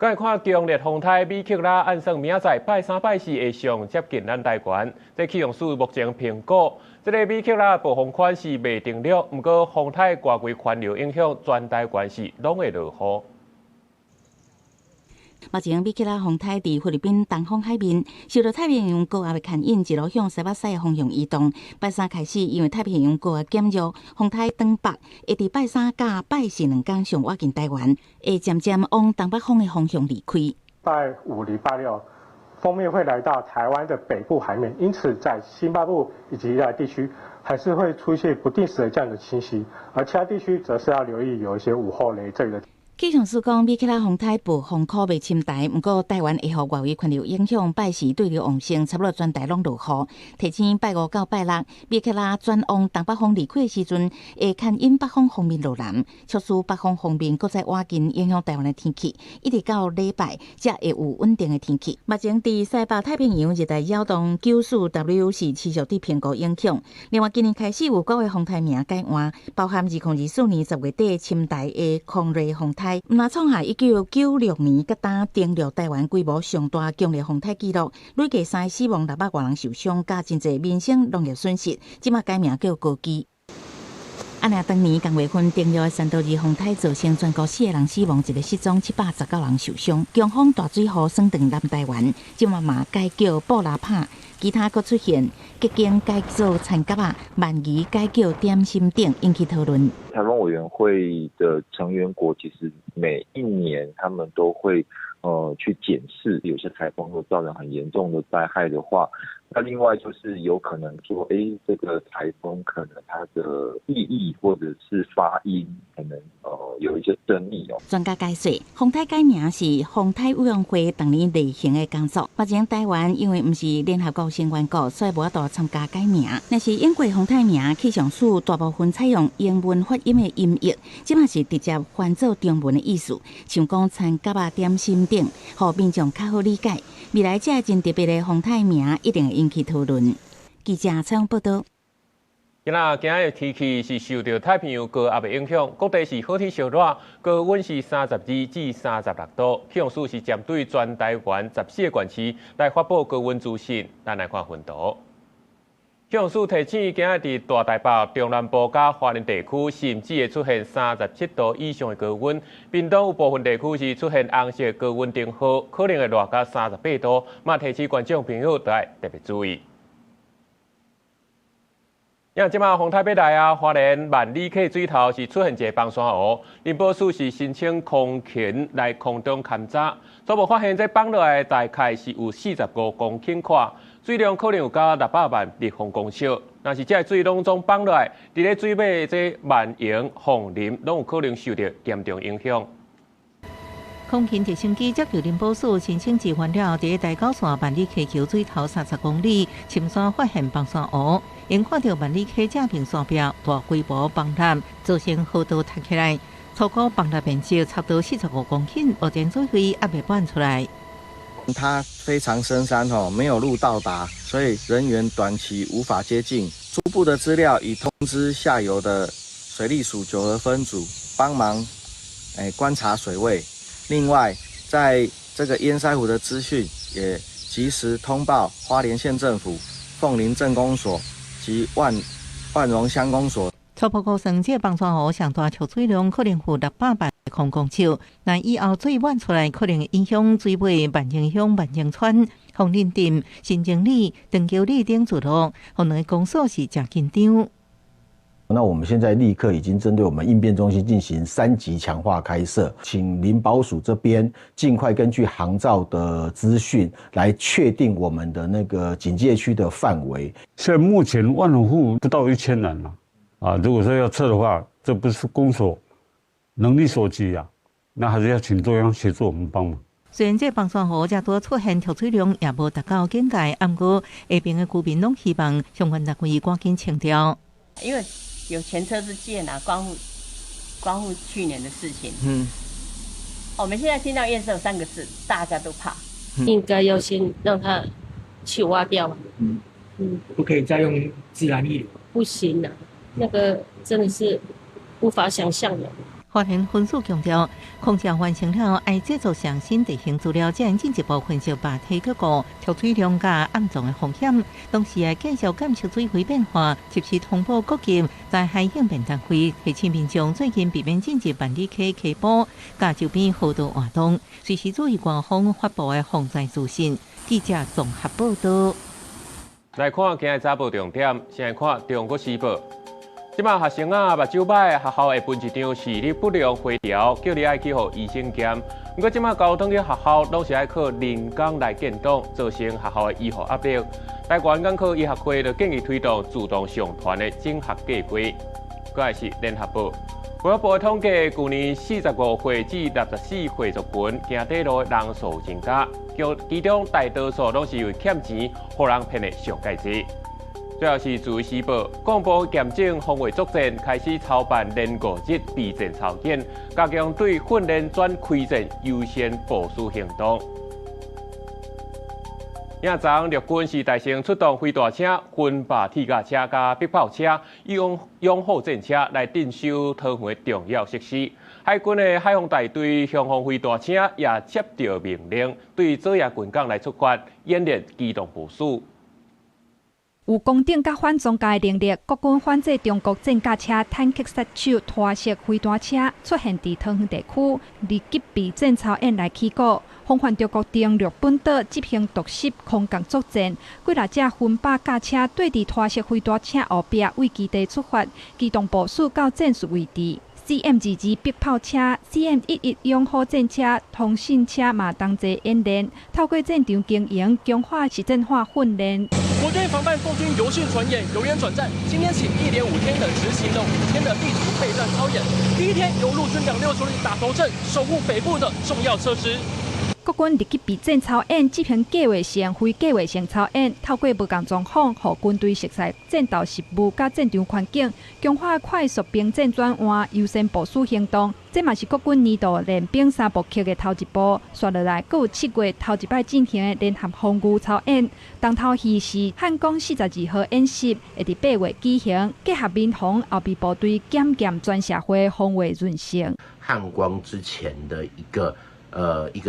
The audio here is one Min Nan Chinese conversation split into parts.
來看強烈風颱米克拉，按算明仔載拜三拜四會上接近咱台灣。這氣象署目前評估，這个米克拉暴風圈是袂登陸，毋過風颱外圍環流影響，全台灣是攏會落雨。目前米克拉風颱佇菲律賓東方海面，受到太平洋高壓的牽引，一路向西北西的方向移動。拜三開始，因為太平洋高壓減弱，風颱轉北，會佇拜三佮拜四兩工上倚近台灣，會漸漸往東北風的方向離開。拜五、禮拜六，鋒面會來到台灣的北部海面，因此在新北部以及宜蘭地區，還是會出現不定時的降雨侵襲，而其他地區則是要留意有一些午後雷陣雨的。氣象署講，米克拉風颱暴風區袂侵台，毋過台灣會予外圍環流影響，拜四對流旺盛，差不多全台攏落雨。提醒拜五到拜六，米克拉轉往東北方離開的時陣，會牽引北風鋒面落南，促使北風鋒面閣再倚近影響台灣的天氣，一直到禮拜才會有穩定的天氣。目前佇西北太平洋熱帶擾動94 W 是持續佇評估影響。另外，今年開始有九個風颱名改換，包含2024年10月底侵台的空瑞風颱。毋但創下1996年佮今登陸台灣規模上大強烈風颱紀錄，累計三个死亡，六百外人受傷，佮真濟民生農業損失。這馬改名叫高基。啊，若當年仝月份登陸的山多爾風颱，造成全國四個人死亡，一个失蹤，719人受傷。強風大水雨損斷南台灣，這馬嘛改叫布拉帕。其他閣出現結經改做田蛤仔，鰻魚改叫點心等，引起討論。颱風委員會的成員國其實每一年他們都會去檢視，有些颱風會造成很嚴重的災害的話，那另外就是有可能說，這個颱風可能它的意義或者是發音可能有一些爭議哦。專家解說，風颱改名是風颱委員會逐年例行的工作。目前台灣因為毋是聯合國成員國，所以無法度參加改名。若是英國風颱名，氣象署大部分採用英文發音的音譯，這馬是直接翻做中文的意思，像講田蛤仔點心等，予民眾較好理解。未來這个真特別的風颱名，一定會引起討論。記者採訪報道。今仔今日天氣是受著太平洋高壓的影響，各地是好天燒熱，高溫是32至36度。氣象署是針對全台灣14個縣市來發布高溫資訊。咱來看雲圖。氣象署提醒，今仔佇大台北、中南部佮花蓮地區，甚至會出現37度以上的高溫。屏東有部分地區是出現紅色高溫燈號，可能會熱到38度。嘛提醒觀眾朋友都愛特別注意。因為這馬風颱欲來啊，花蓮萬里溪水頭是出現一個崩山湖，林保署是申請空勤來空中勘查，初步發現這崩落來大概是有45公頃闊，水量可能有到600萬立方公尺。若是這个水攏總崩落來，佇咧水尾這萬榮、鳳林攏有可能受著嚴重影響。空勤直升機接到林保署申請支援了，佇台九線萬里溪橋水頭30公里，深山發現崩山湖，𪜶看著萬里溪這爿山壁大規模崩塌，造成河道塌起來，初估崩塌面積差不多45公頃，目前水位猶未滿出來。它非常深山吼，沒有路到達，所以人員短期無法接近。初步的資料已通知下游的水利署九和分組幫忙，觀察水位。另外，在這個堰塞湖的資訊也及時通報花蓮縣政府、鳳林鎮公所及萬榮鄉公所。初步估算，這个崩山湖上大蓄水量可能有600萬立方公尺。若以後水滿出來，可能影響水尾萬榮鄉萬榮村、鳳林鎮、新生里、長橋里等聚落，予兩个公所是誠緊張。那我們現在立刻已經針對我們應變中心進行三級強化開設，請林保署這邊盡快根據航照的資訊來確定我們的那個警戒區的範圍。現在目前萬榮戶不到1000人了，啊，如果說要撤的話，這不是公所能力所及啊，那還是要請中央協助我們幫忙。雖然這崩山湖這拄出現蓄水量也無達到警戒，毋過下爿的居民攏希望相關單位趕緊清掉。因為有前車之鑑啊，光復去年的事情。我們現在聽到堰塞三個字，大家都怕。應該要先讓它去挖掉。不可以再用自然溢流。不行了，那個真的是無法想象的。花蓮分署強調，空降完成了，愛製作上新地形資料，才能進一步分析壩體結構、蓄水量佮暗藏的風險。同時，會繼續監測水位變化，及時通報各級災害應變單位，提醒民眾最近避免進入萬里溪溪埔佮周邊河道活動，隨時注意官方發布的防災資訊。記者綜合報道。來看今日早報重點，先來看《中國時報》。這擺學生仔，目睭䆀，學校會分一張視力不良回條，叫你愛去予醫生檢。毋過這擺交通去學校，攏是愛靠人工來建檔，造成學校的醫護壓力。台灣眼科醫學會就建議推動自動上傳的診學計劃。閣來是聯合報，衛福部的統計，舊年45歲至64歲族群行短路的人數增加，其中大多數攏是因為欠錢，予人騙的上蓋濟。最後是自由時報，國防部檢整防衛作戰，開始籌辦連5日備戰操演，加強對訓練轉開戰優先部署行動。今昨陸軍是大聲出動飛彈車、軍壩鐵甲車佮迫炮車、擁護戰車來鎮守桃園的重要設施。海軍的海防大隊雄風飛彈車也接到命令，對祖爺軍港來出發演練機動部署。有攻頂佮反裝甲的能力，國軍反制中國戰甲車、坦克殺手、拖式飛彈車出現佇桃園地區，立即備戰操演來起鼓，防範中國登陸本島執行突襲空降作戰。幾若隻分靶甲車綴佇拖式飛彈車後壁，為基地出發，機動部署到戰術位置。CM22迫炮車、CM11勇虎戰車、通信車嘛同齊演練，透過戰場經營，強化實戰化訓練。國軍防範共軍遊訓傳演，由演轉戰。今天起一連5天的執行了5天的地圖備戰操演。第一天由陸軍269旅打頭陣，守護北部的重要設施。國軍入去備戰操演，執行計劃性、非計劃性操演，透過無仝狀況，予軍隊熟悉戰鬥實務佮戰場環境，強化快速兵戰轉換、優先部署行動。這嘛是國軍年度練兵三部曲的頭一步。紲落來，閣有7月頭一擺進行的聯合防禦操演，重頭戲是漢光42號演習，會佇8月舉行，結合民防後備部隊檢驗全社會防衛韌性。漢光之前的一個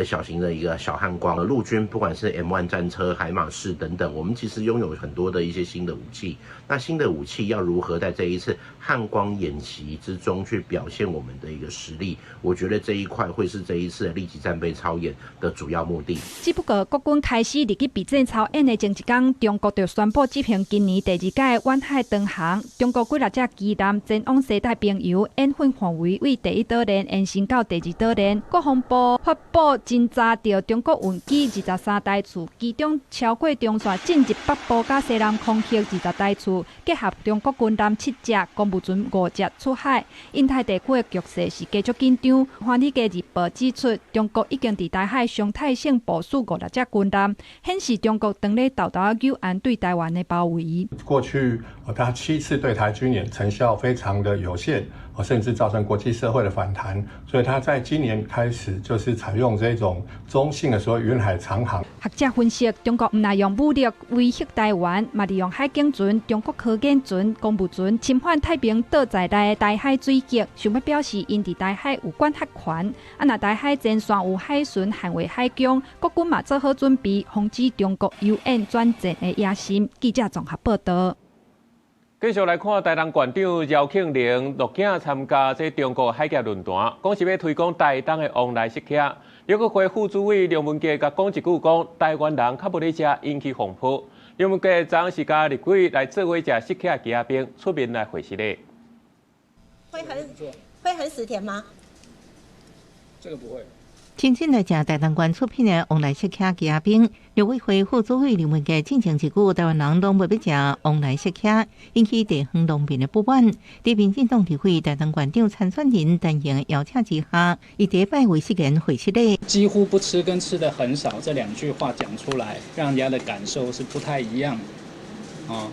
小型的一個小漢光，陸軍不管是 M1 戰車、海馬士等等，我們其實擁有很多的一些新的武器。那新的武器要如何在這一次漢光演習之中去表現我們的一個實力？我覺得這一塊會是這一次的立即戰備操演的主要目的。只不過國軍開始入去備戰操演的前一工，中國就宣布執行今年第二屆遠海長航。中國幾若隻機艦前往西太平洋演訓範圍，為第一島鏈延伸到第二島鏈。國防部發布偵查著中國運機23台次，其中超過中線進入北部佮西南空域20台次，結合中國軍艦七隻、公務船五隻出海。印太地區的局勢是繼續緊張。華爾街日報指出，中國已經佇台海常態性部署50隻軍艦，顯示中國當咧沓沓仔糾對台灣的包圍。過去，他7次對台軍演成效非常的有限，甚至造成國際社會的反彈，所以他在今年開始就是採用這種中性的所謂遠海長航。學者分析，中國毋但用武力威脅台灣，嘛利用海警船、中國科研船、公務船侵犯太平島在內的台海水域，想欲表示𪜶佇台海有管轄權。啊，若台海前線有海巡捍衛海疆，國軍嘛做好準備，防止中國由演轉戰的野心。記者綜合報道。繼續來看台東縣長饒慶鈴錄影參加這中國海峽論壇，講是欲推廣台東的旺來釋茄。陸委會副主委梁文傑共講一句講，台灣人較無咧食，引起風波。梁文傑昨是佮立委來做伙食釋茄枝仔冰，出面來回釋咧。會很死甜嗎？這個不會。親身來食台東縣出品的旺來釋茄枝仔冰，陸委會副主委梁文傑進前一句，台灣人攏袂欲食旺來釋茄，引起地方農民的不滿。佇民進黨立委台東縣長參選人陳瑩邀請之下，伊第一擺為失言回釋咧。幾乎不吃跟吃的很少這兩句話講出來，讓人家的感受是不太一樣的。哦，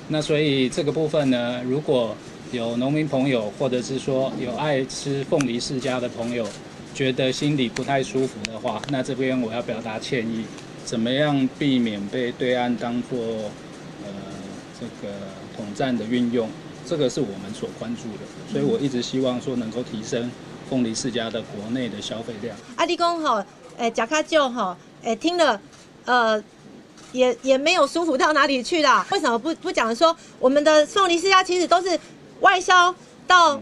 那所以這個部分呢，如果有農民朋友，或者是說有愛吃鳳梨釋迦的朋友，覺得心裡不太舒服的話，那這邊我要表達歉意。怎麼樣避免被對岸當作這個統戰的運用？這個是我們所關注的，所以我一直希望說能夠提升鳳梨釋迦的國內的消費量。啊，你講吼，食較少吼，聽了，也沒有舒服到哪裡去啦。為什麼不講說我們的鳳梨釋迦其實都是外銷到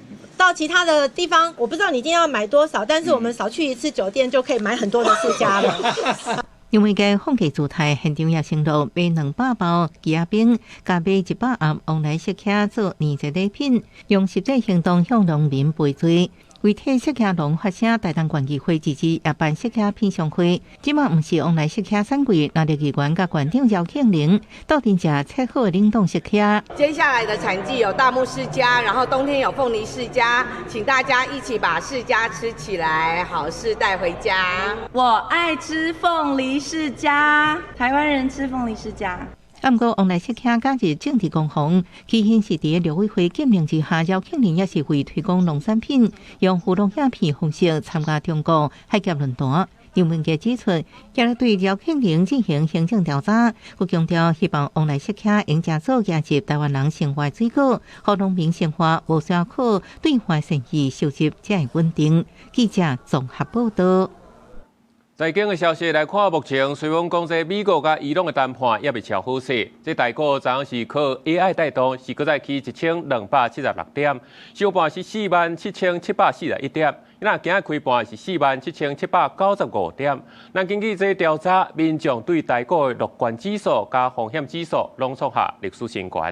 其他的地方？我不知道你今天要買多少，但是我們少去一次酒店就可以買很多的釋迦了。因為個放假姿態，現場也承諾買200包枝仔冰，加買100盒旺來釋迦做年節禮品，用實際行動向農民賠罪。為替釋迦農發聲，台東縣議會自治也辦釋迦品嘗會。這馬毋是旺來釋迦產季，那議員佮縣長姚慶鈴鬥陣食切好的冷凍釋迦。接下來的產季有大木釋迦，然後冬天有鳳梨釋迦，請大家一起把釋迦吃起來，好事帶回家。我愛吃鳳梨釋迦，台灣人吃鳳梨釋迦。啊，毋過旺來釋迦加入政治攻防，起先是佇陸委會禁令之下，姚慶鈴也是為推廣農產品，用糊弄影片方式參加中國海峽論壇。楊文傑指出，今日對姚慶鈴進行行政調查，閣強調希望旺來釋迦用誠做加入台灣人生活水果，予農民生活無需要靠兌換善意收入才會穩定。記者綜合報道。財經的消息來看，目前雖然講這美國佮伊朗的談判猶未撨好勢，這台股昨昏是靠 AI 帶動，是閣再起1276點，收盤是47,741點。那今日開盤是47,795點。咱根據這調查，民眾對台股的樂觀指數佮風險指數攏創下歷史新高。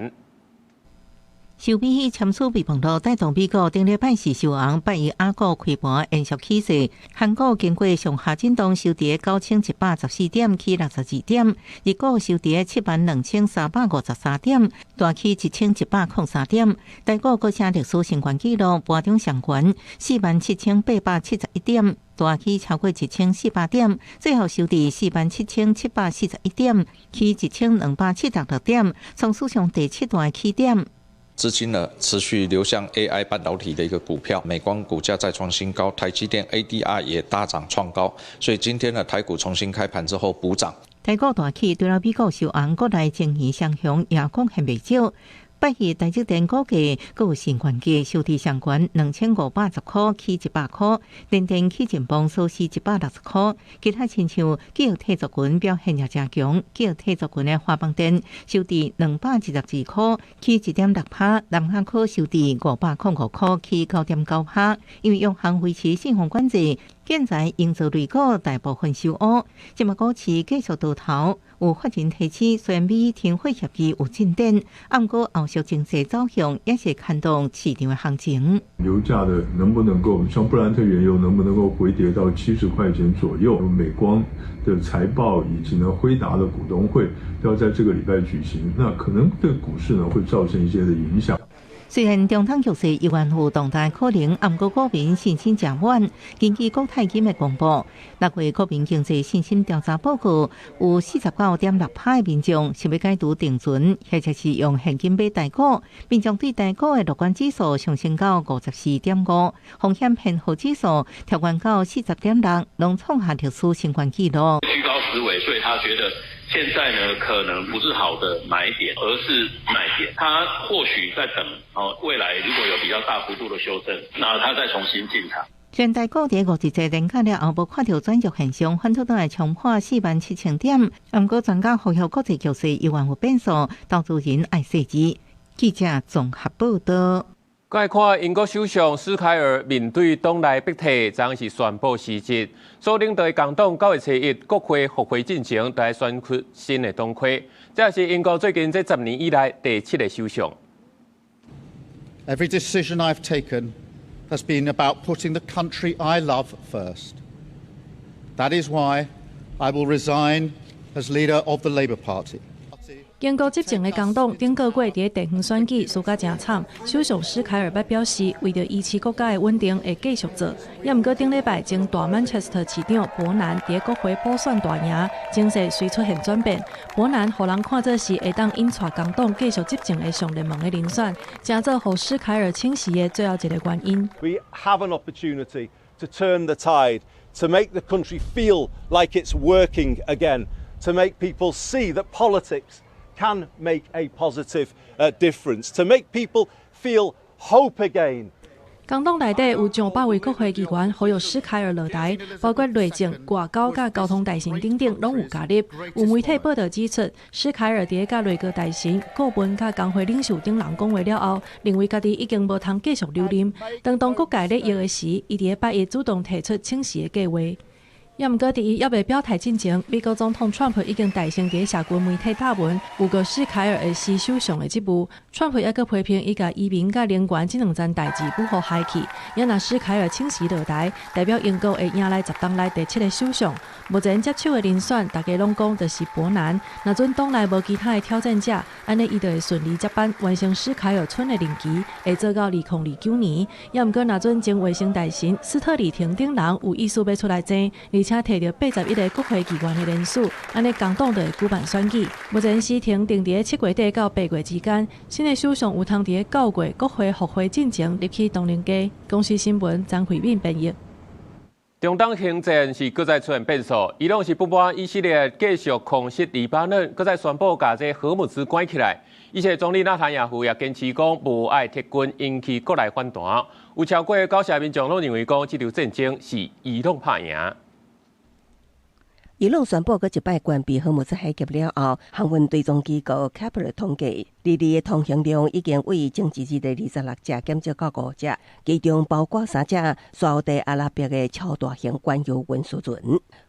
受美去簽署備忘錄，帶動美股頂禮拜四收紅，拜一亞股開盤延續起勢。韓股經過上下震盪，收佇9114點，起62點；日股收佇72,353點，大起1103點。台股閣寫歷史新高紀錄，盤中上懸47,871點，大起超過1400點，最後收佇47,741點，起1276點，創史上第七大起點。資金呢持續流向 AI 半導體的一個股票，美光股價再創新高，台積電 ADR 也大漲創高，所以今天呢台股重新開盤之後補漲。台股大起，除了美股收紅，國內晶圓雙雄也貢獻袂少。拜日台積電股價閣有新懸價，收佇上懸2510塊，起100塊；聯電起進榜收市160塊。其他親像記憶體族群表現也誠強，記憶體族群的華邦電收佇222塊，起1.6趴；南亞科收佇505塊，起9.9趴。因為央行維持信用管制，建材營造類股大部分收烏，這馬股市繼續多頭。有法人提醒，雖然美伊停火協議有進展，毋過後續經濟走向也是牽動市場的行情。油價的能不能夠，像布蘭特原油能不能夠回跌到70塊錢左右？美光的財報以及呢輝達的股東會都要在這個禮拜舉行，那可能對股市呢會造成一些的影響。雖然中東局勢猶原有動盪可能，毋過股民信心誠滿。根據國泰金的公布，6月國民經濟信心調查報告，有49.6趴的民眾想欲解除定存，或者是用現金買台股。民眾對台股的樂觀指數上升到54.5，風險偏好指數調懸到40.6，攏創下歷史新高紀錄。居高思危，所以他覺得現在呢，可能不是好的買點，而是賣點。他或許在等哦，未來如果有比較大幅度的修正，那他再重新進場。全台股佇五日節連假了後，無看著轉弱現象，反倒轉來衝破47,000點。毋過專家呼籲國際局勢猶原有變數，投資人愛細緻。記者綜合報道。來看英國首相施凱爾面對黨內逼退，昨昏是宣布辭職。所領導的工黨9月初一國會復會進前，來選出新的黨魁。這是英國最近這10年以來第七个首相。 Every decision I've taken has been about putting the country I love first. That is why I will resign as leader of the Labour Party. 英國執政的工黨頂個月佇地方選舉輸甲誠慘，首相施凱爾捌表示，為著維持國家的穩定，會繼續做。也毋過頂禮拜前大曼徹斯特市長伯南佇國會補選大贏，情勢隨出現轉變。伯南予人看做是會當引帶工黨繼續執政的上熱門的人選，成做予施凱爾請辭的最後一个原因。 We have an opportunity to turn the tide, to make the country feel like it's working again, to make people see that politics can make a positive difference, to make people feel hope again. 工黨內底有上百位國會議員呼籲史凱爾落台，包括內政、外交佮交通大臣等等，攏有加入。有媒體報道指出，史凱爾佇佮內閣大臣、顧問佮工會領袖等人講話了後，認為家己已經無通繼續留任。當當國界咧搖的時，伊佇拜一主動提出請辭的計劃。也毋過，佇伊猶未表態進前，美國總統川普已經代先佇社群媒體貼文，預告史凱爾會辭首相的職務。川普猶閣批評伊共移民佮能源這兩件代誌不予害去。也若史凱爾請辭落台，代表英國會迎來10冬來第七个首相。目前接手的人選，大家攏講就是伯南。若準黨內無其他的挑戰者，按呢伊就會順利接班，完成史凱爾賰的任期，會做到2029年。也毋過，若準前衛生大臣斯特里廷等人有意思欲出來爭，而且提著81个國會議員的聯署，按呢工黨就會舉辦選舉。目前時程定佇7月底到8月之間，新的首相有通佇9月國會復會進前入去唐寧街。公視新聞張惠敏編譯。中東形勢是閣再出現變數，伊朗是不滿以色列繼續空襲黎巴嫩，閣再宣布共這荷姆茲關起來。以色列總理納坦雅胡也堅持講無愛撤軍，引起國內反彈。有超過九成民眾攏認為講這場戰爭是伊朗拍贏。伊朗宣布閣一擺關閉荷姆茲海峽了後，航運追蹤機構 Kpler 統計，二日的通行量已經對前一日的26隻減少到五隻，其中包括三隻沙烏地阿拉伯的超大型原油運輸船。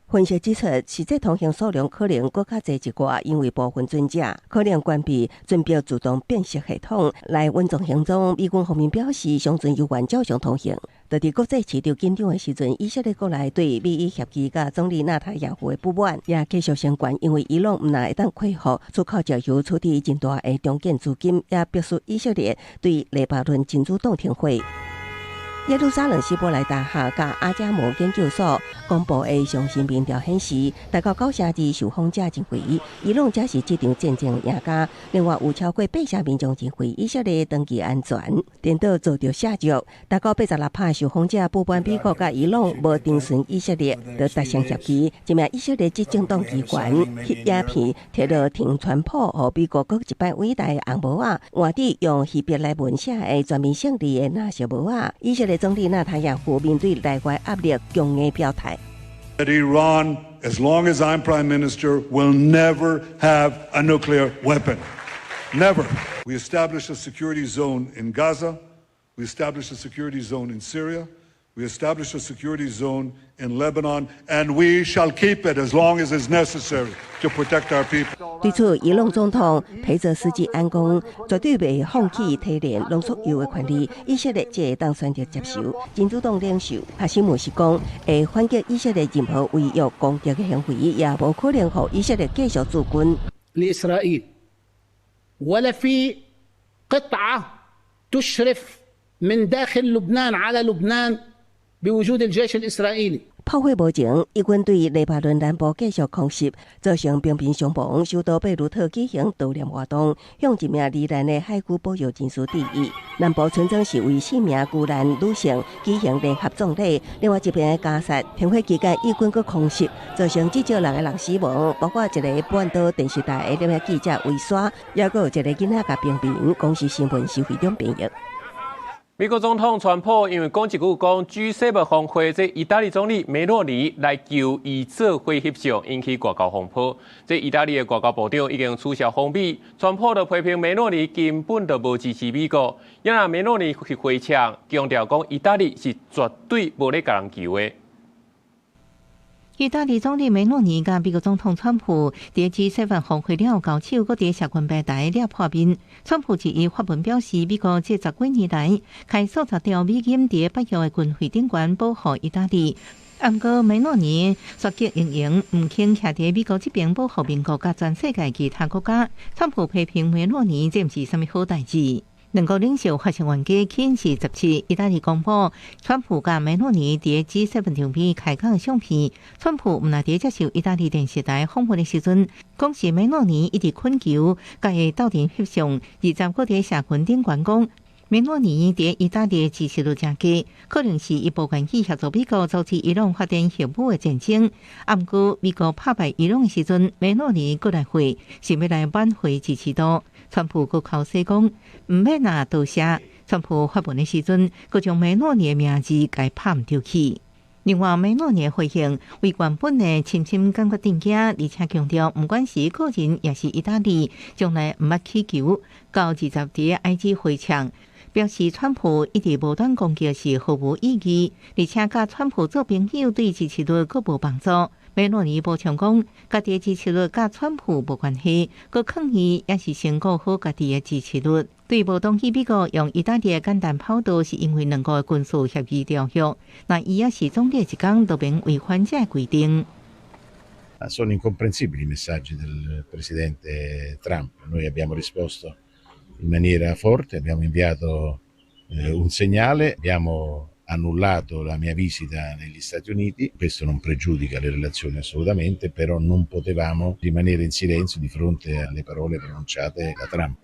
分析指出，實際通行數量可能閣較濟一寡，因為部分船隻可能關閉船舶自動辨識系統來穩蹤行蹤。美軍方面表示，商船猶原照常通行。就佇國際市場緊張的時陣，以色列國內對美伊協議佮總理納塔亞胡的不滿也繼續升懸，因為伊朗毋但會當恢復出口石油，處理真大的重建資金，也迫使以色列對黎巴嫩真主黨停火。耶路撒冷希伯來大學佮阿加姆研究所公布的上新民調顯示，大概92%受訪者認為，伊朗才是這場戰爭贏家。另外，有超過八成民眾認為以色列長期安全，顛倒遭著下著。大概86%受訪者不滿美國佮伊朗無停損以色列，就達成協議。這名以色列執政黨機關翕影片，提到挺川普予美國閣一擺偉大的紅帽仔，換佇用希伯來文寫的全面勝利的藍色帽仔。以色列總理納坦雅胡面對內外壓力，強硬表態。 That Iran, as long as I'm prime minister, will never have a nuclear weapon. Never. We established a security zone in Gaza. We established a security zone in Syria. We established a security zone in Lebanon, and we shall keep it as long as is necessary to protect our people. 對此，伊朗總統裴澤斯基安講，絕對袂放棄提煉濃縮鈾的權利，以色列才會當選擇接受。真主黨領袖哈希姆是講，會反擊以色列任何違約攻擊的行為，也無可能予以色列繼續駐軍。 لإسرائيل ولا في قطعة تشرف من داخل لبنان على لبنان بوجود الجيش الإسرائيلي。炮火無情，以軍對黎巴嫩南部繼續空襲，造成平民傷亡。首都貝魯特舉行悼念活動，向一名罹難的海軍保育人士致意。南部村莊是為四名遇難女性舉行聯合葬禮。另外一邊的加薩停火期間，以軍閣空襲，造成至少六個人死亡，包括一个半島電視台的攝影記者維沙，抑閣有一个囡仔佮平民。公視新聞徐惠中編譯。美國總統川普因為講一句講 G7 峰會，這意大利總理梅洛尼來求伊做伙翕相，引起外交風波。這意大利的外交部長已經取消訪美，川普就批評梅洛尼根本就無支持美國。也若梅洛尼去回嗆，強調講意大利是絕對無咧共人求的。意大利總理梅洛尼佮美國總統川普佇 G7 峰會了後交手，閣佇社群平台掠破面。川普質疑發文表示，美國這十幾年來開數十兆美金佇北約的軍費頂懸保護意大利。毋過梅洛尼說極應應，毋肯徛佇美國這邊保護民國佮全世界其他國家。川普批評梅洛尼這毋是啥物好代誌。兩國領袖發生冤家，起因是17，意大利公布，川普佮梅洛尼佇 G7 場邊開講相片。川普毋但佇接受意大利電視台訪問的時陣，講是梅洛尼一直懇求，共伊鬥陣翕相，二十閣佇社群頂懸講，梅洛尼佇意大利支持率誠低，可能是伊無願意協助美國阻止伊朗發展核武的戰爭。啊，毋過美國拍敗伊朗的時陣，梅洛尼閣來回，想欲來挽回支持度。川普閣剾洗講，毋免啊多謝。川普發文的時陣，閣將梅洛尼的名字共拍毋著去。另外，梅洛尼回應為原本的深深感覺震驚，而且強調，毋管是個人抑是意大利，從來毋捌乞求。到20佇 IG 回嗆，表示川普一直無斷攻擊是毫無意義，而且佮川普做朋友對支持率閣無幫助。梅洛尼補充講，家己的支持率佮川普無關係，閣抗議也是先顧好家己的支持率。對無同意美國用意大利的簡單跑道，是因為兩國的軍事協議條約。若伊抑是總理一工，就免違反這個規定。 Sono incomprensibili i messaggi del presidente Trump. Noi abbiamo risposto in maniera forte, abbiamo inviato un segnale, abbiamo annullato la mia visita negli Stati Uniti. Questo non pregiudica le relazioni assolutamente, però non potevamo rimanere in silenzio di fronte alle parole pronunciate da Trump.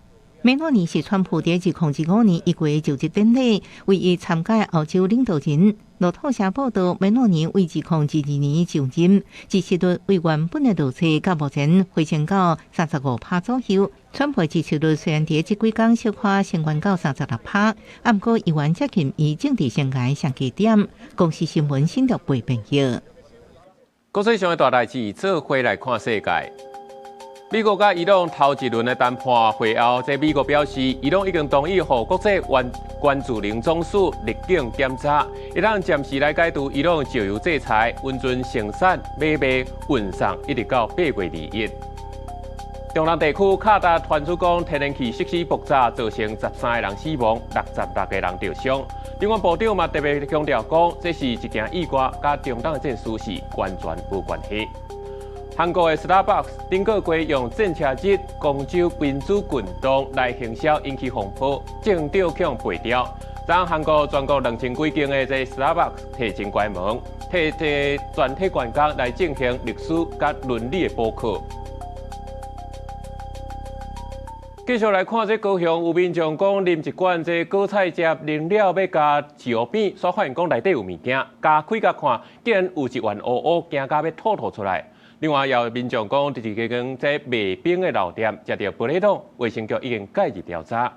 梅洛尼是川普佇2025年1月就職典禮唯一參加歐洲領導人。路透社報道，梅洛尼為2022年就任，支持率為原本的落差，到目前回升到35%左右。川普支持率雖然佇這幾工小可升懸到36%，啊，毋過猶原接近伊政治生涯上低點。公視新聞新竹背編譯。國際上的大代誌，做伙來看世界。美國佮伊朗頭一輪的談判會後，這美國表示，伊朗已經同意予國際原原子能總署入境檢查，會當暫時來解除伊朗石油制裁，允准生產、買賣、運送，一直到8月21。中東地區卡達傳出講天然氣設施爆炸，造成13個人死亡，66個人著傷。能源部長嘛特別強調講，這是一件意外，佮中東的戰事是完全無關係。韓國的 Starbucks 頂個月用戰車日公州民主運動來行銷，引起風波，政治予背調。昨韓國全國2000幾間的這 Starbucks 提前關門，替這全體員工來進行歷史佮倫理的補課。繼續來看這高雄有民眾講，啉一罐這果菜汁啉了欲加豉油餅，煞發現講內底有物件，咬開共看，竟然有一丸烏烏，驚甲欲吐吐出來。另外，也有民眾講，佇一間這賣冰的老店，食著保麗龍，衛生局已經介入調查。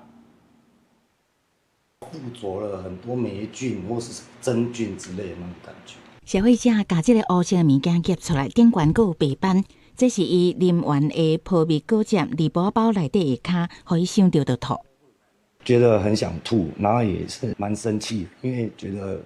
附着了很多霉菌或是真菌之類的那種感覺。消費者共這个烏色物件夾出來，頂懸閣有白斑，這是伊啉完的波蜜果汁鋁箔包內底的跤，予伊想著就吐。覺得很想吐，然後也是蠻生氣，因為覺得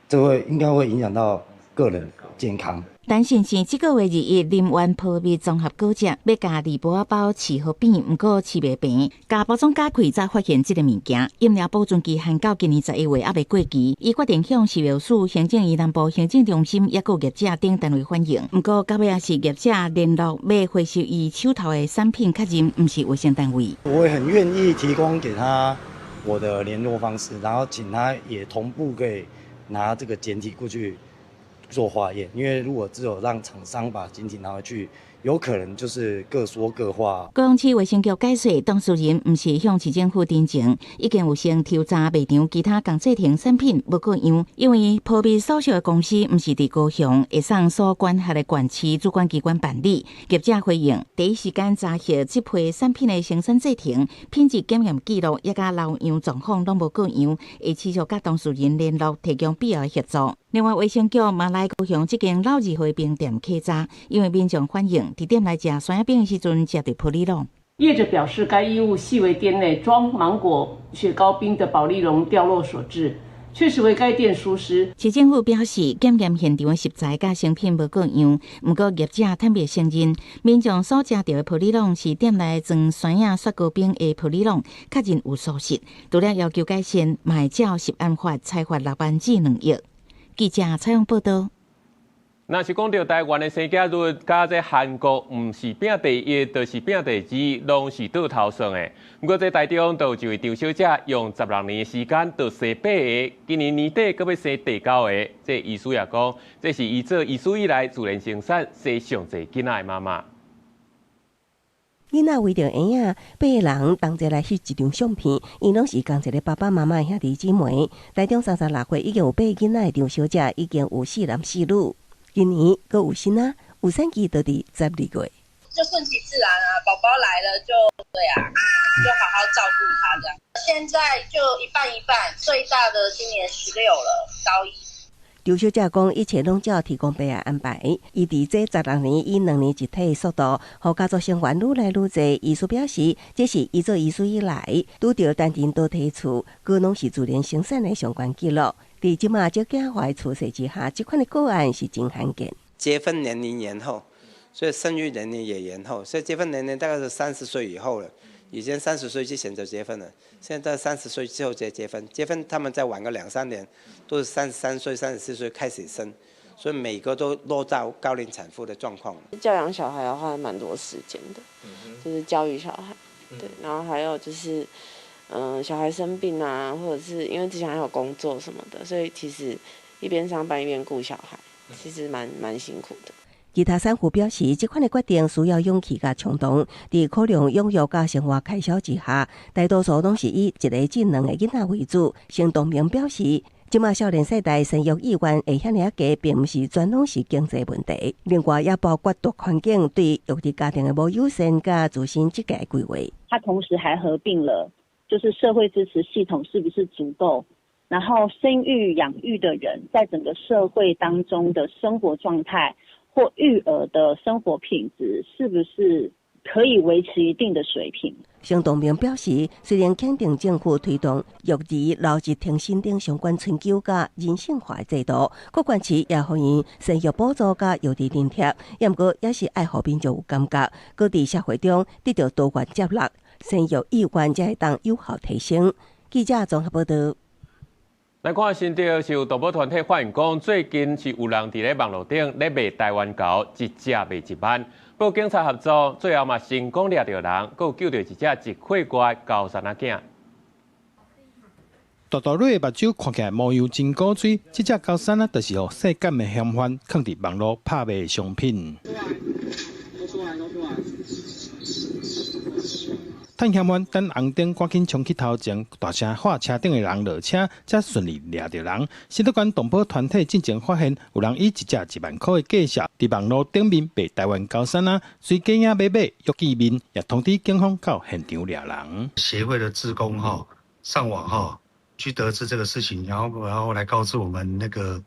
這會應該會影響到個人健康。陳先生這个月21啉完波蜜綜合果汁，欲共鋁箔包試予餅，毋過試袂平，共包裝咬開才發現這个物件。飲料保存期限到今年11月，猶未過期。伊決定向食藥署、行政院南部行政中心，抑閣業者等單位反映。毋過到尾也是業者聯絡欲回收伊手頭的產品，確認毋是衛生單位。我會很願意提供給他我的聯絡方式，然後請他也同步可以拿這個檢體過去做化驗，因為如果只有讓廠商把檢體拿回去，有可能就是各說各話。高雄市衛生局解釋，當事人毋是向市政府陳情，已經有先抽查賣場其他仝製程產品無過樣，因為波蜜所屬的公司毋是佇高雄，會送所管轄的縣市主管機關辦理。業者回應，第一時間查核這批產品的生產製程、品質檢驗記錄，抑佮留樣狀況攏無過樣，會持續佮當事人聯絡，提供必要的協助。另外，衛生局嘛來高雄這間老字號冰店稽查，因為民眾反映，佇店內食酸仔餅的時陣，食著保麗龍。業者表示，該異物係為店內裝芒果雪糕冰的保麗龍掉落所致，確實為該店疏失。市政府表示，檢驗現場的食材佮成品無過樣，毋過業者坦白承認，民眾所食著的保麗龍是店內裝酸仔雪糕冰的保麗龍，確認有疏失，除了要求改善，嘛會照食安法裁罰6萬至2億。記者採訪報道。若是講著台灣的生囝率，佮這韓國毋是拼第一，就是拼第二，攏是倒頭算的。毋過這台中就有一位張小姐用16年的時間，就生八个，今年年底閣欲生第九个。這醫師也講，這是伊做醫師以來自然生產生上濟囡仔的媽媽。囡仔為著嬰仔，八个人同齊來翕一張相片，𪜶攏是仝一个爸爸媽媽的兄弟姊妹。台中36歲已經有八个囡仔的張小姐，已經有四男四女。今年閣有新仔，預產期就佇12月。就順其自然啊，寶寶來了就對啊，就好好照顧他這樣。現在就一半一半，最大的今年16了，高一。張小姐講，一切攏照天公伯的安排。伊佇這16年以2年一體的速度，予家族成員愈來愈濟。醫師表示，這是伊做醫師以來，拄著單親倒提厝，閣攏是自然生產的上懸紀錄。佇這馬少子化的趨勢之下，這款的個案是真罕見。結婚年齡延後，所以生育年齡也延後，所以結婚年齡大概是30歲以後了。以前30歲之前就結婚了，現在30歲之後才結婚，結婚他們再晚個兩三年，都是33歲、34歲開始生，所以每個都落到高齡產婦的狀況。教養小孩要花蠻多時間的，就是教育小孩，對，然後還有就是，小孩生病啊，或者是因為之前還有工作什麼的，所以其實一邊上班一邊顧小孩，其實蠻辛苦的。其他產婦表示，這款的決定需要勇氣佮衝動，佇考量養育佮生活開銷之下，大多數攏是以一个至兩个囡仔為主。陳東明表示，這馬少年世代生育意願會遐爾仔低，並毋是全攏是經濟問題，另外也包括大環境對育兒家庭的無友善佮自身職業規劃。它同時還合併了，就是社會支持系統是不是足夠，然後生育養育的人在整個社會當中的生活狀態。或育兒的生活品質是不是可以維持一定的水平？陳東明表示，雖然肯定政府推動育兒留職停薪等相關春秋佮人性化制度，各縣市也歡迎生育補助佮育兒津貼，毋過也是愛予民眾有感覺，閣佇社會中得到多元接納，生育意願才會當有效提升。記者綜合報道。來看新竹是有動保團體發現講，最近是有人佇咧網路頂咧賣台灣猴，一隻賣1萬。報警察合作，最後嘛成功掠著人，閣有救著一隻一歲外猴桟仔囝。大大蕊的目睭看起來模樣真古錐，這隻猴桟仔就是予性感的嫌犯囥佇網路拍賣的商品。出來，都出來。趁嫌犯等紅燈，趕緊衝去頭前，大聲喊車頂的人落車，才順利掠著人。新竹縣動保團體進前發現，有人以一隻1萬箍的價數，佇網路頂面賣台灣猴桟仔，隨假影買買約見面，也通知警方到現場掠人。協會的志工哈上網哈去得知這個事情，然後來告知我們那個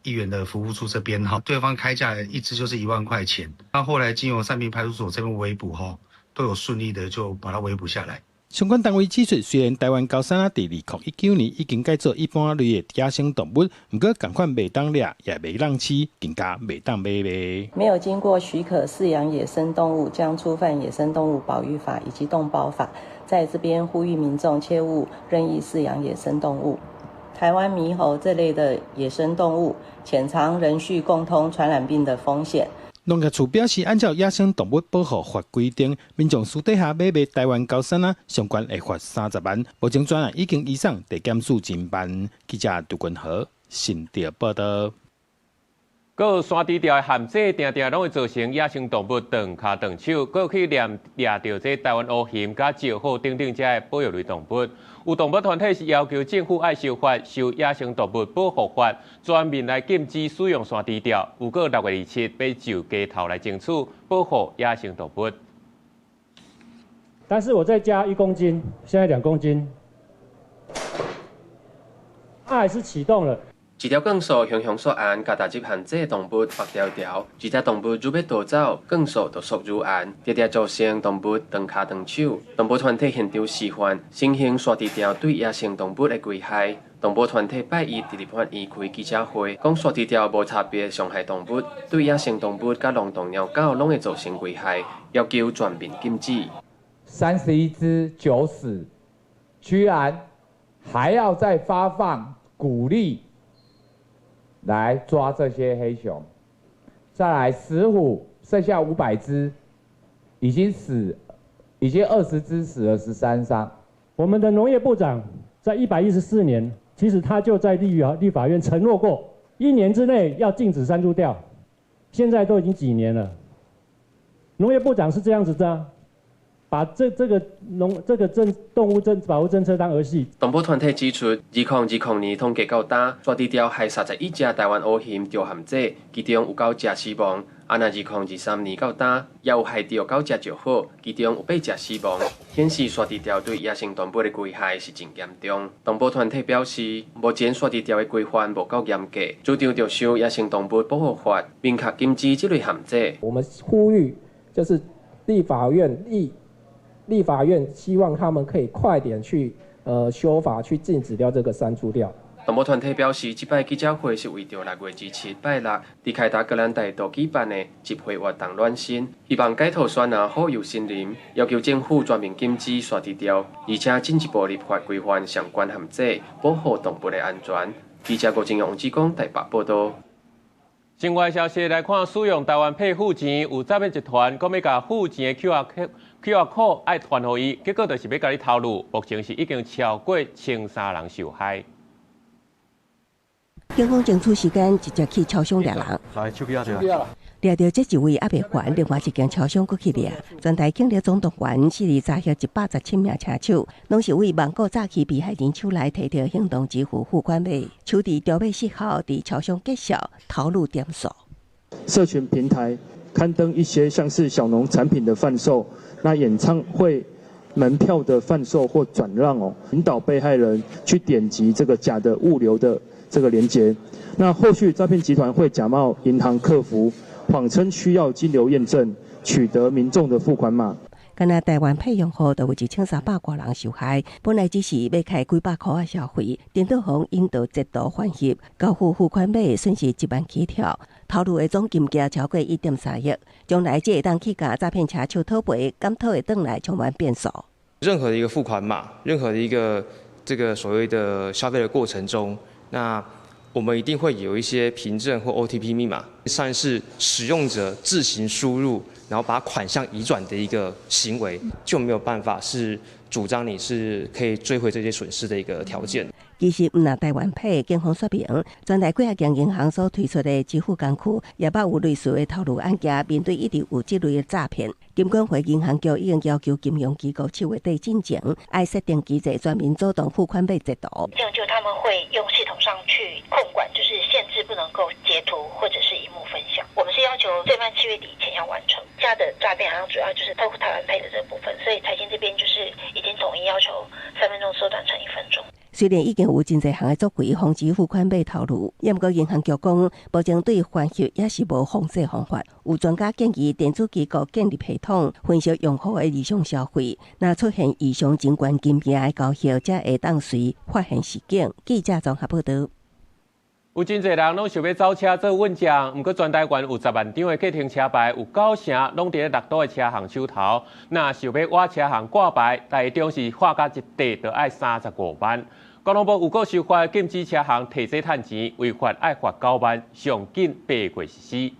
議員的服務處這邊哈，對方開價一隻就是1萬塊錢，那後來經由三民派出所這邊圍捕哈，都有順利的就把它圍捕下來。相關單位指出，雖然台灣猴桟仔佇2019年已經改做一般類的野生動物，毋過仝款袂當掠，也袂當飼，更加袂當買賣。沒有經過許可飼養野生動物，將觸犯《野生動物保育法》以及《動保法》。在這邊呼籲民眾切勿任意飼養野生動物。台灣獼猴這類的野生動物，潛藏人畜共通傳染病的風險。農業處表示，按照野生動物保護法規定，民眾私底下買賣台灣猴桟仔，上懸會罰30萬。目前專案已經移送地檢署偵辦。記者杜君和新竹報道。閣有山豬釣的陷阱，定定攏會造成野生動物斷跤斷手，閣去掠掠著這台灣烏熊佮石虎等等這个保育類動物。有動物團體是要求政府愛修法，修野生動物保護法，全面來禁止使用山豬釣。有閣6月27欲就街頭來爭取保護野生動物。但是我再加1公斤，現在2公斤，它還是啟動了。一條鋼索雄雄索絚，共踏入限制動物縛牢牢，一隻動物欲欲逃走，鋼索就縮愈絚，定定造成動物斷跤斷手。動保團體現場示範新型山豬釣對野生動物的危害。動保團體拜一佇立法院開記者會，講山豬釣無差別傷害動物，對野生動物佮龍洞鳥狗攏會造成危害，要求全面禁止。 31隻9死，居然還要再發放鼓勵來抓這些黑熊，再來石虎剩下500隻，已經死，已經20隻死了13傷。我們的農業部長在114年，其實他就在立法院承諾過，一年之內要禁止山豬釣，現在都已經幾年了。農業部長是這樣子的，把這個農這個政動物政保護政策當兒戲。動保團體指出，2020年統計到今，沙地鵰害31隻台灣烏鴞著陷阱，其中有九隻死亡。啊，若2023年到今，也有害著九隻石虎，其中有八隻死亡，顯示沙地鵰對野生動物的危害是真嚴重。動保團體表示，目前沙地鵰的規範無夠嚴格，主張著修野生動物保護法，明確禁止這類陷阱。我們呼籲，就是立法院希望他們可以快點去修法，去禁止掉這個山豬釣。動保團體表示，這擺記者會是為著6月27拜六佇凱達格蘭大道舉辦的集會活動暖身，希望解套酸啊保佑森林，要求政府全面禁止沙地鵰，而且進一步立法規範相關陷阱，保護動物的安全。記者郭正陽、王志剛台北報道。新聞消息來看，使用台灣 Pay 付錢，有詐騙集團講欲共付錢的 QR code 愛傳予伊，結果就是欲共你偷路。目前是已經超過1300人受害。警方爭取時間，直接去超商掠人。來，手機啊，掠著這一位猶未還，另外一間超商閣去掠。全台警力總動員，四日查獲117名車手，攏是為網購詐欺被害人手內提著行動支付付款碼，手佇條碼失效，佇超商結數頭路點數。社群平台刊登一些像是小農產品的販售，那演唱會門票的販售或轉讓哦，引導被害人去點擊這個假的物流的這個連結。那後續詐騙集團會假冒銀行客服，謊稱需要金流驗證，取得民眾的付款碼。敢若台灣 Pay 用戶就有1300多人受害，本來只是欲開幾百箍仔消費，顛倒予引導截圖販翕，交付付款碼損失1萬起跳，頭路的總金額超過1.3億，將來這會當去共詐騙車手討賠，敢討會轉來充滿變數。任何的一個付款碼，任何的一個這個所謂的消費的過程中，那我們一定會有一些憑證或 OTP 密碼，算是使用者自行輸入，然後把款項移轉的一個行為，就沒有辦法是主張你是可以追回這些損失的一個條件。其實，毋但台灣 Pay，警方說明，全台幾仔間銀行所推出的支付工具，也捌有類似的頭路案件，面對一直有這類的詐騙。金管會銀行局已經要求金融機構7月底進前，愛設定機制，專門阻擋付款碼截圖。這樣就他們會用系統上去控管，就是限制不能夠截圖或者是螢幕分享。我們是要求最慢7月底前要完成。現在的詐騙好像主要就是透過台灣 Pay 的這個部分，所以財經這邊就是已經統一要求3分鐘縮短成1分鐘。雖然已經有真濟項的作為防止付款碼頭路，毋過銀行局講，目前對販翕也是無防止方法。有專家建議，電子機構建立系統，分析用戶的異常消費，若出現異常真懸金額的交易，才會當隨發現示警。記者綜合報道。有真濟人攏想欲走車做運將，毋過全台灣有10萬張的計程車牌，有九成攏佇咧六都的車行手頭。若想欲倚車行掛牌，台中是畫甲一塊就愛35萬。交通部有閣修法禁止車行提這趁錢，違法愛罰9萬，上緊8月實施。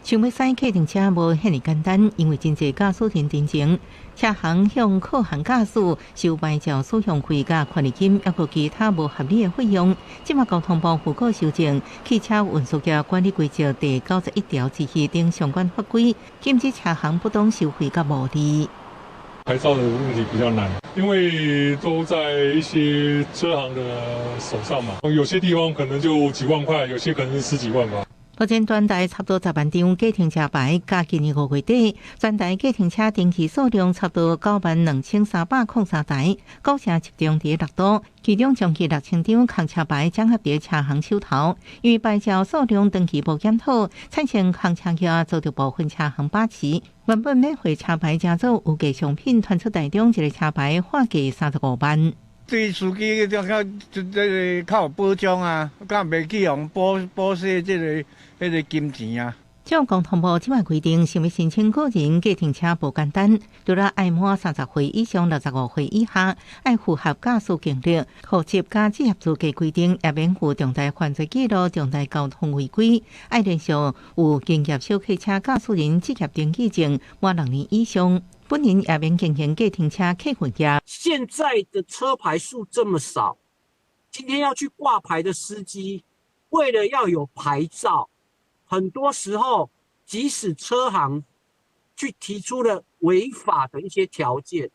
想欲駛計程車無遐爾簡單，因為真濟駕駛人申請，車行向客行駕駛收牌照使用費佮權利金，抑閣其他無合理的費用。這馬交通部副閣修正《汽車運輸業管理規則》第91條之2等相關法規，禁止車行不當收費佮牟利。牌照的問題比較難，因為都在一些車行的手上嘛，有些地方可能就幾萬塊，有些可能是十幾萬吧。目前全台差不多10萬張計程車牌，佮今年5月底，全台計程車登記數量差不多92,303台，九成集中佇六都，其中將近6000張空車牌掌握佇車行手頭，因為牌照數量長期無檢討，產生空車業遭著部分車行把持。原本免費車牌成做有價商品，傳出台中一個車牌喊價35萬。對司機較較這個較有保障啊，較袂去予剝剝削這個彼個金錢啊。照交通部這擺規定，想欲申請個人計程車無簡單，除了愛滿30歲以上、65歲以下，愛符合駕駛經歷、戶籍佮職業資格規定，也免有重大犯罪記錄、重大交通違規，愛連續有營業小客車駕駛人職業登記證滿6年以上。本人也免經營計程車客運業。現在的車牌數這麼少，今天要去掛牌的司機，為了要有牌照，很多時候即使車行去提出了违法的一些條件，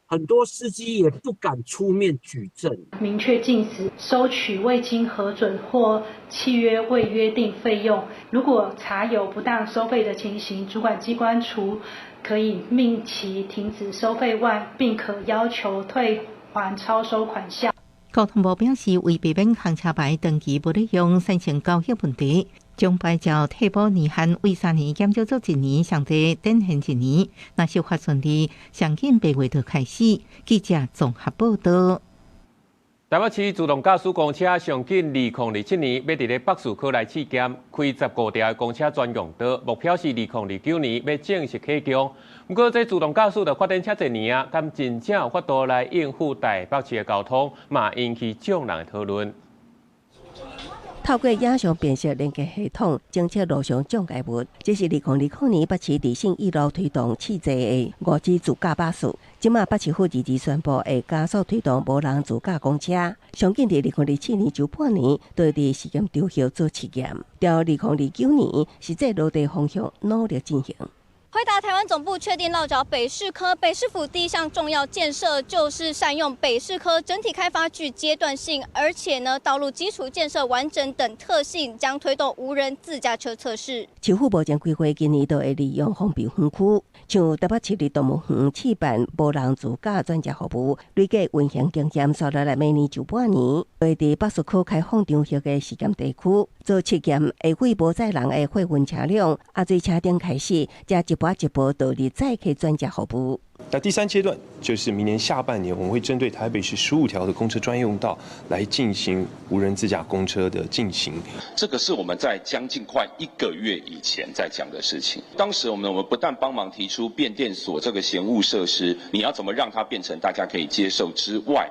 很多司機也不敢出面舉證。明確禁止收取未經核准或契約未約定費用。如果查有不當收費的情形，主管機關除可以命其停止收費外，並可要求退還超收款項。交通部表示，為避免空車牌長期無咧用產生交易問題，將牌照退保年限為3年減少做一年，上低展延一年。若修法順利，上緊8月就開始。記者綜合報道。台北市自動駕駛公車上緊2027年欲佇咧北市區來試驗，開15條的公車專用道，目標是2029年欲正式啟用。毋過，這自動駕駛就發展遮濟年啊，敢真正有法度來應付台北市的交通，嘛引起眾人的討論。透過影像辨識連結系統，偵測路上障礙物，這是2020年北市佇信義路推動試坐的5G 自駕巴士。這馬北市府二二宣布會加速推動無人自駕公車，上緊佇2027年上半年，就會佇試驗場域做試驗，到2029年實際落地方向努力進行。輝達台灣總部確定落腳北市科，北市府第一項重要建設就是善用北市科整體開發具階段性，而且呢道路基礎建設完整等特性，將推動無人自駕車測試。市府目前規劃今年都會利用封閉園區，像台北市立動物園試辦無人自駕轉接服務，累計運行經驗，紲落來明年上半年會佇北市區開放場域的試驗地區做測驗，會為無載人的貨運車輛，啊，自車頂開始，才一步一步導入載客轉接服務。那第三階段就是明年下半年，我們會針對台北市15條的公車專用道來進行無人自駕公車的進行。這個是我們在將近快一個月以前在講的事情。當時我們不但幫忙提出變電所這個嫌惡設施，你要怎麼讓它變成大家可以接受之外，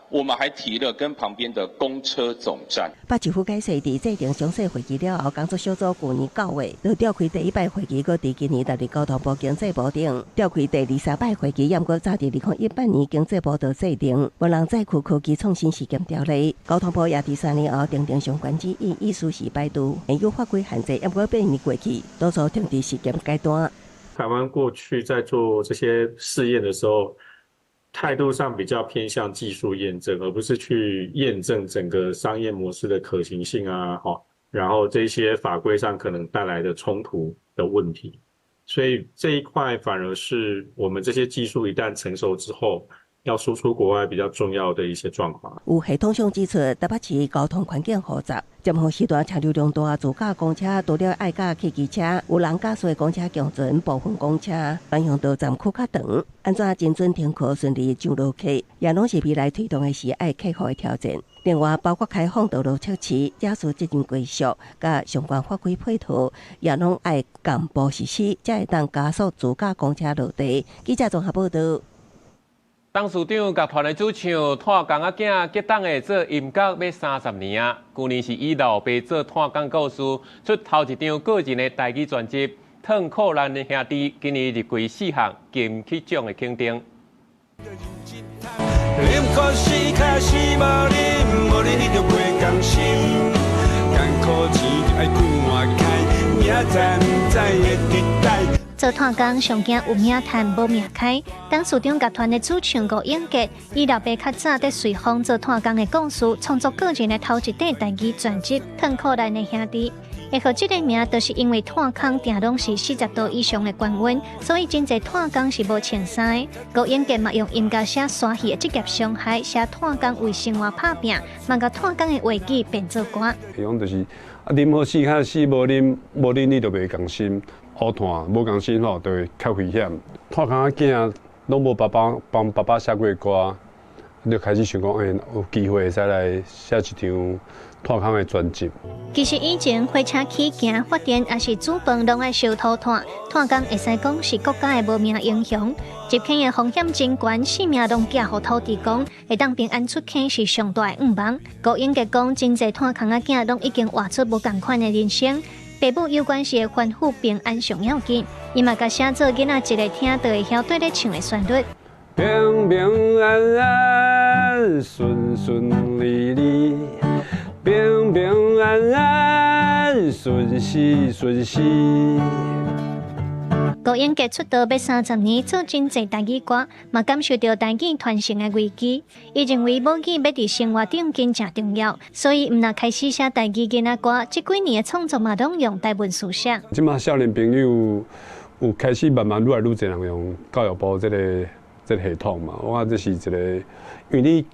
我們還提了跟旁邊的公車總站。北市府解釋，佇制定詳細會議了後，工作小組舊年9月就召開第一擺會議，閣佇今年6日交通部經濟部頂召開第二三擺會議，猶閣早佇2018年經濟部就制定無人載客科技創新試驗條例。交通部也佇3年後訂定相關指引，意思是排除現有法規限制，猶閣8年過去，多數停佇試驗階段。台灣過去在做這些試驗的時候，態度上比較偏向技術驗證，而不是去驗證整個商業模式的可行性啊，然後這些法規上可能帶來的衝突的問題，所以這一塊反而是我們這些技術一旦成熟之後，要輸出國外比較重要的一些狀況。有系統上指出，台北市交通環境複雜，尖峰時段車流量大，自駕公車除了愛佮汽機車，有人駕駛的公車共存，部分公車專用道站區較長，按怎精準停靠順利上落客，也攏是未來推動的時愛克服的挑戰。另外，包括開放道路測試、駕駛責任歸屬、佮相關法規配套，也攏愛同步實施，才會當加速自駕公車落地。記者綜合報道。董事長樂團的主唱炭工仔囝結黨的做音樂欲30年啊！舊年是以老爸做炭工故事出頭一張個人的台語專輯《褪褲咱的兄弟》，今年入圍四項金曲獎的肯定。啉可是卡是無啉，無啉你就袂甘心。艱苦錢就愛看開，明仔載毋知會佇佗。做炭工上驚有命趁無命開。董事長樂團的主唱吳永杰，以老爸較早佇瑞豐做炭工的故事，創作個人的頭一塊台語專輯《褪褲咱的兄弟》。會號這个名，就是因為炭空定攏是40度以上的高溫，所以真濟炭工是無穿衫的。吳永杰嘛用音樂寫山戲的職業傷害，寫炭工為生活拍拚，嘛共炭工的話語變做歌。伊講就是啊，啉好死較死，無啉無啉你就袂共心。烏炭無仝心吼，就會較危險。炭工仔囝攏無爸爸幫爸爸寫過歌，就開始想講，欸，有機會會使來寫一張炭空的專輯。其實以前火車起行、發電抑是煮飯，攏愛燒土炭。炭工會使講是國家的無名英雄。入坑的風險真懸，性命攏寄予土地公，會當平安出坑是上大的願望。吳永杰講，真濟炭空仔囝攏已經活出無仝款的人生。爸母有關係的吩咐平安上要緊，伊嘛共寫做囡仔一下聽就會曉綴咧唱的旋律。平平安安，順順利利，平平安安，順時順時。郭英傑出道欲30年，做真濟台語歌，嘛感受著台語傳承的危機。伊認為母語欲佇生活頂真正重要，所以毋若開始寫台語囡仔歌，這幾年的創作嘛攏用台文書寫。這馬少年朋友有開始慢慢愈來愈濟人用教育部這個系統嘛，我感覺這是一個，因為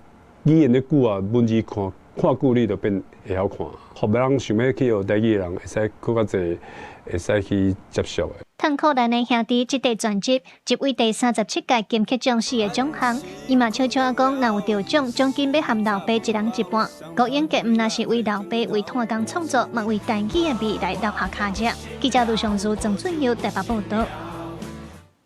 你語言咧久啊，文字看看久，你就變會曉看，予別人想欲去學台語的人，會使閣較濟，會使去接觸的。湯可蘭的兄弟這塊專輯入圍第37屆金曲獎四個獎項，伊嘛悄悄仔講，若有得獎，獎金欲含老爸一人一半。郭英傑毋若是為老爸為炭工創作，嘛為台語的未來留下跤跡。記者盧尚如、曾俊佑台北報導。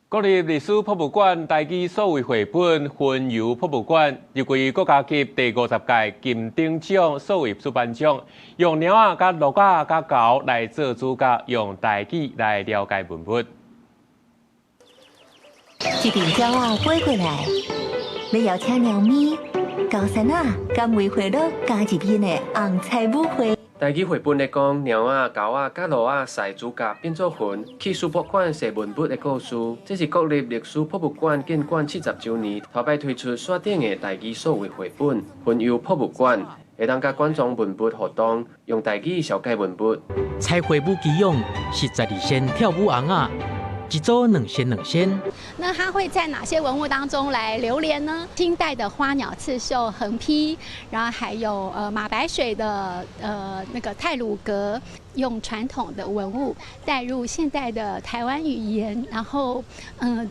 國立歷史博物館台語數位繪本《雲遊博物館》入圍國家級第50屆金鼎獎數位出版獎，用貓仔、佮鹿仔、佮猴來做主角，用台語來了解文物。一陣鳥仔飛過來，欲邀請貓咪、高山仔、佮梅花鹿加入𪜶的紅彩舞會。台語繪本咧講，貓仔、猴仔、佮鹿仔賽主角變做雲，去史博館踅文物的故事。這是國立歷史博物館建館70週年，頭擺推出線頂的台語數位繪本《雲遊博物館》，會當佮觀眾文物互動，用台語紹介文物。彩繪舞基勇是12仙跳舞尪仔，一組兩仙兩仙。那它會在哪些文物當中來流連呢？清代的花鳥刺繡橫批，然後還有馬白水的那個太魯閣，用傳統的文物帶入現代的台灣語言，然後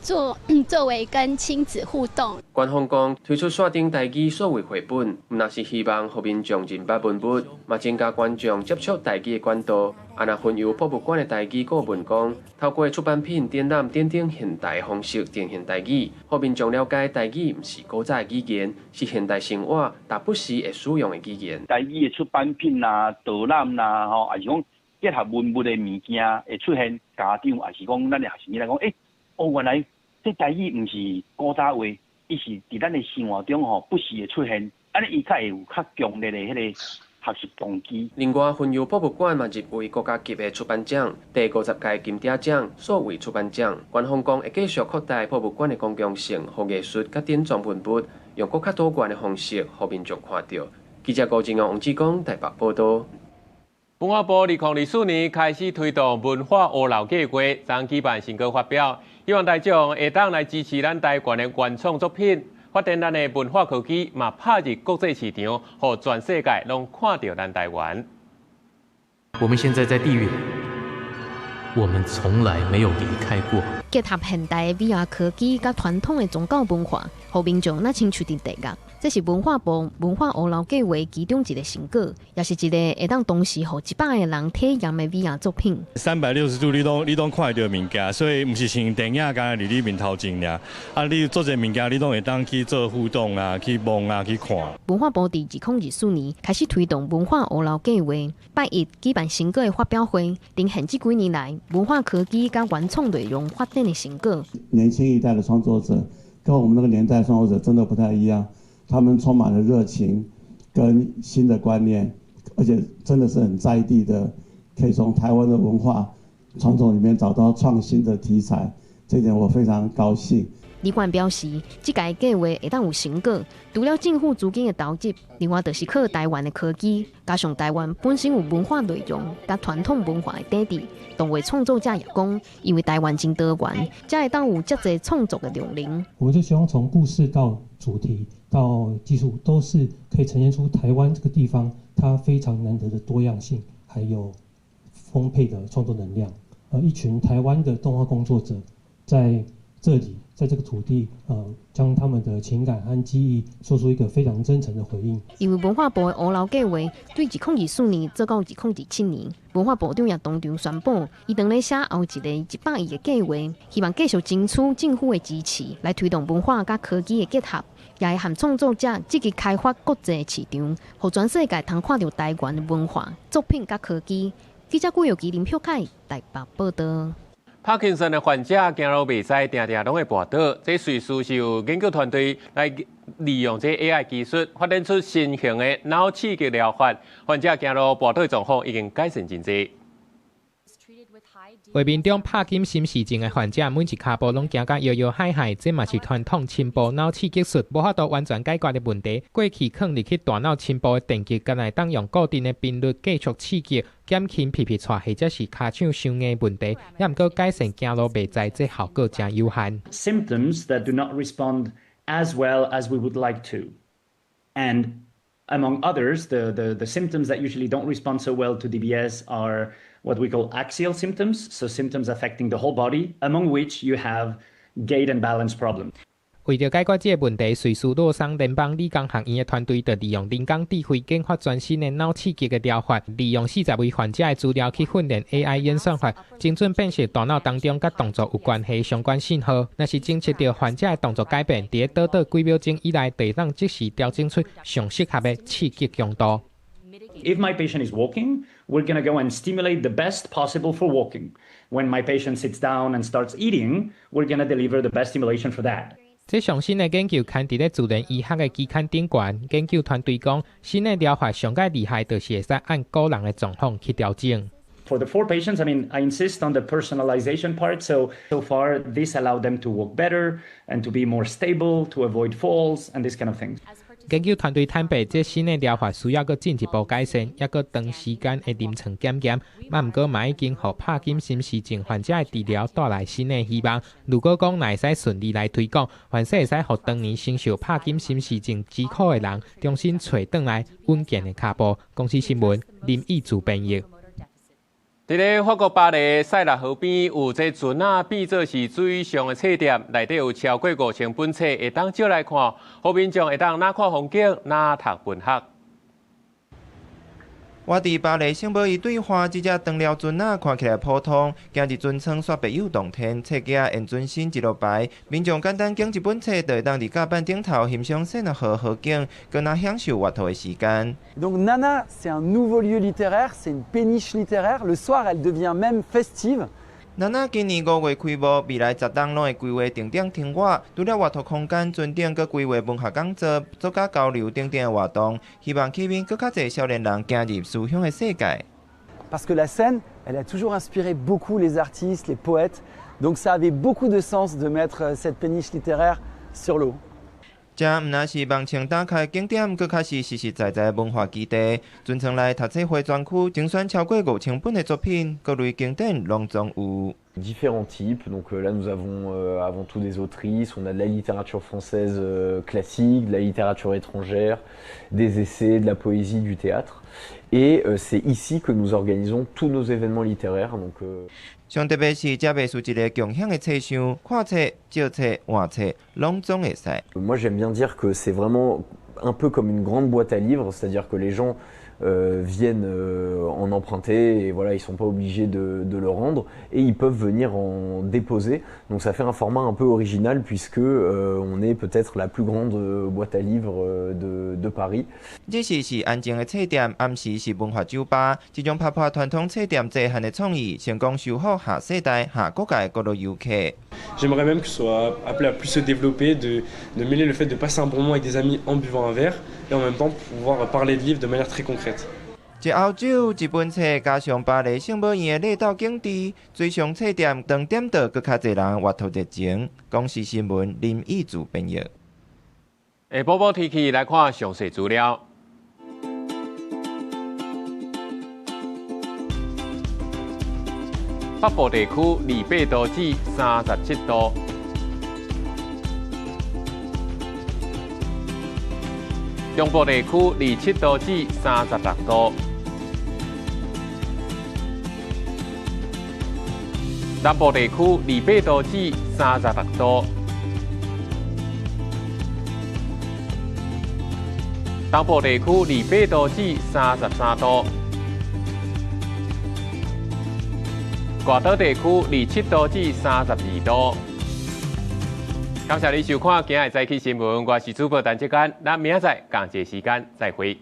作為跟親子互動。官方講推出線頂台語數位繪本，毋若是希望予民眾認捌文物，嘛增加觀眾接觸台語的管道。啊，若雲遊博物館的台語顧問講，透過出版品展覽等等現代方式呈現台語，予民眾了解台語毋是古早的語言，是現代生活逐不時會使用的語言。台語的出版品啊、導覽啦，吼，抑是講結合文物的物件會出現，家長抑是講咱的學生來講，哦，原來這台語毋是古早話，伊是佇咱的生活中吼不時會出現，按呢伊較會有較強烈的彼個學習動機。另外，雲遊博物館嘛入圍國家級的出版獎，第50屆金鼎獎數位出版獎。官方講會繼續擴大博物館的公共性予藝術佮典藏文物，用閣較多元的方式予民眾看著。記者郭靖王、王志剛台北報導。文化部2024年開始推動文化烏樓計劃，將舉辦成果發表，希望大眾會當來支持咱台灣的原創作品，發展咱的文化科技，嘛拍入國際市場，予全世界攏看著咱台灣。我們現在在地獄，我們從來沒有離開過。結合現代的 VR 科技佮傳統的宗教文化，予民眾若親像佇地獄。這是文化部文化烏樓計劃其中一個成果，也是一個會當同時予100個人體驗的 VR 作品。360度你攏看會著物件，所以毋是像電影敢若佇你面頭前爾。啊，你做這物件，你攏會當去做互動啊，去摸啊，去看。文化部佇2024年開始推動文化烏樓計劃，拜一舉辦成果的發表會，呈現這幾年來文化科技佮原創內容發展的成果。年輕一代的創作者跟我們那個年代創作者真的不太一樣。他們充滿了熱情跟新的觀念，而且真的是很在地的，可以從台灣的文化傳統裡面找到創新的題材，這點我非常高興。李冠表示，這個計劃會當有成果，除了政府資金的投入，另外就是靠台灣的科技，加上台灣本身有文化內容佮傳統文化的底底，動畫創作者也講，因為台灣真多元，才會當有遮濟創作的量能。我們就希望從故事到主題到技術，都是可以呈現出台灣這個地方它非常難得的多樣性，還有豐沛的創作能量。一群台灣的動畫工作者在這裡，在這個土地，將他們的情感和記憶做出一個非常真誠的回應。因為文化部的烏樓計劃對2024年做到2027年，文化部長也當場宣布，伊當咧寫後一個100億的計劃，希望繼續爭取政府的支持，來推動文化佮科技的結合，也會和創作者積極開發國際市場，予全世界通看著台灣的文化作品佮科技。記者顧有吉林票凱台北報導。帕金森的患者行路袂使，定定攏會跋倒。這瑞士是有研究團隊來利用這 AI 技術，發展出新型的腦刺激療法，患者行路跋倒的狀況已經改善真濟。畫面中帕金森氏症的患者每一跤步攏行甲搖搖晃晃，這嘛是傳統深部腦刺激術無法度完全解決的問題。過去囥入去大腦深部的電極，敢若會當用固定的頻率繼續刺激，減輕皮皮掣或者是跤手傷硬問題，猶毋過改善行路袂在，這效果誠有限。 Symptoms that do not respond as well as we would like to, and among others, the symptoms that usually don't respond so well to DBS are what we call axial symptoms, so symptoms affecting the whole body, among which you have gait and balance problems. 為著解決這個問題，瑞士洛桑聯邦理工學院的團隊就利用人工智慧研發全新的腦刺激的療法，利用40位患者的資料去訓練 AI 演算法，精準辨識大腦當中佮動作有關係的相關信號。若是偵測著患者的動作改變，佇咧短短幾秒鐘以內，就會當即時調整出上適合的刺激強度。 If my patient is walking, we're going to go and stimulate the best possible for walking. When my patient sits down and starts eating, we're going to deliver the best stimulation for that. 這上新的研究刊佇咧自然醫學的期刊頂懸，研究團隊講，新的療法上蓋厲害，就是會使按個人的狀況去調整。 For the four patients, I mean, I insist on the personalization part. So far, this allowed them to walk better and to be more stable, to avoid falls and this kind of things. 研究團隊坦白，這新的療法需要閣進一步改善，抑閣長時間的臨床檢驗。啊，毋過嘛已經予帕金森氏症患者的治療帶來新的希望。如果講若會使順利來推廣，或許會使予當年承受帕金森氏症之苦的人，重新揣轉來穩健的跤步。公視新聞林義祖編譯。佇咧法國巴黎塞納河邊有這船仔變做是水上的冊店，內底有超過5000本冊，會當借來看，予民眾會當若看風景，若讀文學。倚佇巴黎聖母院對岸，這隻長寮船仔看起來普通，行入船艙煞別有洞天，冊架沿船身一路排，民眾簡單揀一本冊，就會當佇甲板頂頭欣賞塞納河河景，閣若享受閱讀的時間。 Donc Nana, c'est un nouveau lieu littéraire, c'est une péniche littéraire. Le soir, elle devient même festive. Nana 今年5月開幕，未來10冬攏會規劃定點停倚，除了閱讀空間、船頂閣規劃文學講座、作家交流等等的活動，希望吸引閣較濟少年人行入思想的世界。 Parce que la Seine, elle a toujours inspiré beaucoup les artistes, les poètes. Donc ça avait beaucoup de sens de mettre cette péniche littéraire sur l'eau. 這毋但是網衝打卡景點，閣較是實實在在的文化基地。船艙內讀冊會專區，精選超過5000本的作品，各類經典攏總有。 Différents types, donc là nous avons avant tout des autrices, on a de la littérature française classique, de la littérature étrangère, des essais, de la poésie, du théâtre. Et c'est ici que nous organisons tous nos événements littéraires. Donc, 上特別是，這袂輸一个共享的冊箱，看冊、借冊、換冊，攏總會使。 Moi j'aime bien dire que c'est vraiment un peu comme une grande boîte à livres, c'est-à-dire que les gens viennent en emprunter et voilà, ils sont pas obligés de le rendre et ils peuvent venir en déposer. Donc ça fait un format un peu original puisque on est peut-être la plus grande boîte à livres de Paris. 日時是安靜的冊店，暗時是文化酒吧。這種打破傳統冊店界限的創意，成功收穫下世代、下國界各路遊客。 J'aimerais même que ce soit appelé à plus se développer, de mêler le fait de passer un bon moment avec des amis en buvant un verre et en même temps pouvoir parler de livres de manière très concrète. 一甌酒、一本冊，加上巴黎聖母院的綠島景致，水上冊店當點著閣較濟人閱讀熱情。公視新聞林義祖編譯。下晡晡天氣來看詳細資料。北部地區28度至37度。中部地區27度至36度。南部地區28度至36度。東部地區28度至33度。外島地區27度至32度。感謝你收看今日早起新聞，我是主播陳志堅，咱明仔載仝一个時間再會。